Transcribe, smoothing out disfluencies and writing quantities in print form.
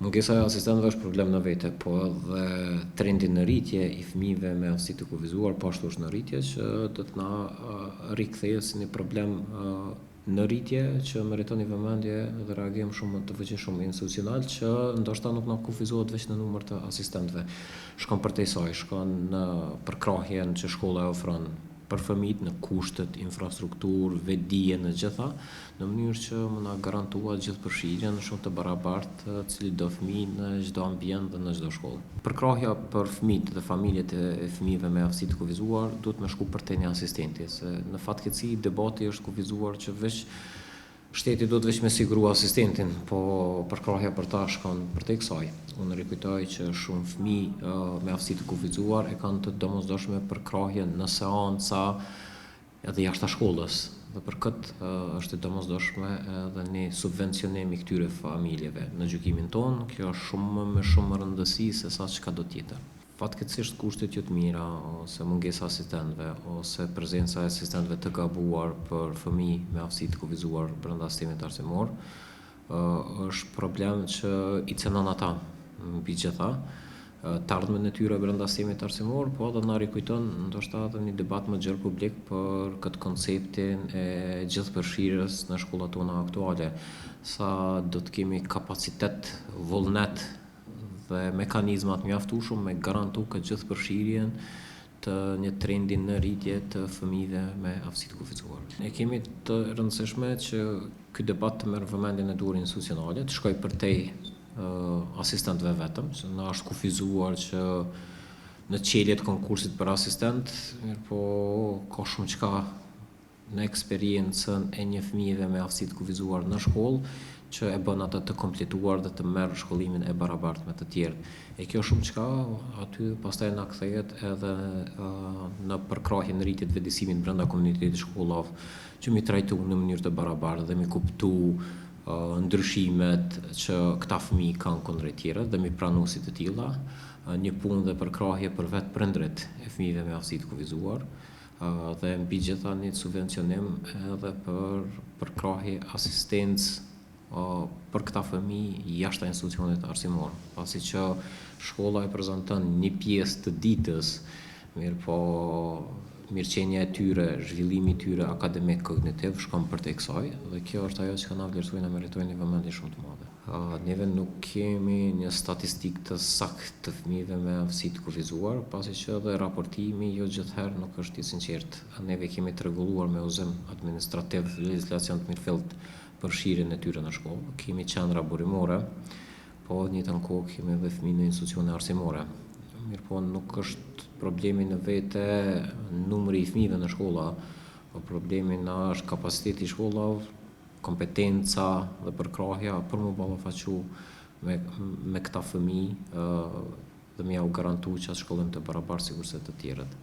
Mungesa e asistentëve është problem në vete, po edhe trendi në rritje i fëmijëve me aftësi të kufizuar po ashtu është në rritje që do të na rikthehet si një problem në rritje që meriton një vëmendje dhe reagim shumë të fuqishëm institucional që ndoshta nuk na kufizohet veç në numër të asistentëve. Shkon përtej saj, shkon në përkrahjen që shkolla e ofron për fëmijët në kushtet, infrastrukturë, vetëdije në gjitha, në mënyrë që me na garantua gjithëpërfshirjen shumë të barabartë të cilitdo fëmijë në çdo ambient dhe në çdo shkollë. Përkrahja për fëmijët dhe familjet e fëmijëve me aftësi të kufizuar duhet me shku përtej një asistenti, se në fatkeqësi debati është kufizuar që veç shteti duhet veç me siguru asistentin, po përkrahja për ta shkon përtej kësaj. Unë rikujtoj që shumë fëmijë me aftësi të kufizuar e kanë të domosdoshme përkrahjen në seanca edhe jashta shkollës dhe për këtë është e domosdoshme edhe një subvencionim i këtyre familjeve. Në gjykimin tonë, kjo është shumë me shumë rëndësi se sa çkado tjetër. Fatkeqësisht kushtet jo të mira ose mungesa e asistentëve ose prezenca e asistentëve të gabuar për fëmijë me aftësi të kufizuar brenda sistemit arsimor është problem që i cenon ata mbi gjitha të ardhmen e tyre brenda sistemit arsimor, po edhe na rikujton ndoshta edhe një debat më gjerë publik për këtë konceptin e gjithëpërfshirjes në shkollat tona aktuale. Sa do të kemi kapacitet, vullnet dhe mekanizma të mjaftueshëm me garantu këtë gjithëpërfshirjen të një trendi në rritje të fëmijëve me aftësi të kufizuar. E kemi të rëndësishme që ky debat të merr vëmendjen e duhur institucionale, të shkojë përtej asistentëve vetëm, se na është kufizuar që në çelje të konkursit për asistent, mirëpo ka shumë çka në eksperiencën e një fëmijëve me aftësi të kufizuar në shkollë, që e bën atë të kompletuar dhe të merr shkollimin e barabartë me të tjerët. E kjo shumë çka aty pastaj na kthehet edhe në përkrahjen në rritje të vetëdijesimit brenda komunitetit të shkollave, që mi trajtu në mënyrë të barabartë dhe mi kuptu ndryshimet që këta fëmijë kanë kundrejt tjerët dhe mi pranu si të tilla, një punë dhe përkrahje për vetë prindërit e fëmijëve me aftësi të kufizuar dhe mbi gjitha një subvencionim edhe për përkrahje asistencë për këta fëmijë jashtë institucionit arsimor, pasi që shkolla e prezanton një pjesë të ditës, mirëpo mirëqenia e tyre, zhvillimi i tyre akademik kognitiv shkon përtej kësaj dhe kjo është ajo që na vlerësojnë e meritojnë një vëmendje shumë të madhe. Neve nuk kemi një statistikë të saktë të fëmijëve me aftësi të kufizuar, pasi që edhe raportimi jo gjithherë nuk është i sinqertë. Neve kemi të rregulluar me udhëzim administrativ, legjislacion të mirëfilltë përfshirjen e tyre në shkollë, kemi qendra burimore, po në të njëjtën kohë kemi edhe fëmijë në institucione arsimore. Mirëpo nuk është problemi në vete numri i fëmijëve në shkolla, po problemi na është kapaciteti i shkollave, kompetenca dhe përkrahja për m'u ballafaqu me me këta fëmijë dhe me jau garantu qat shkollim të barabartë sikurse të tjerët.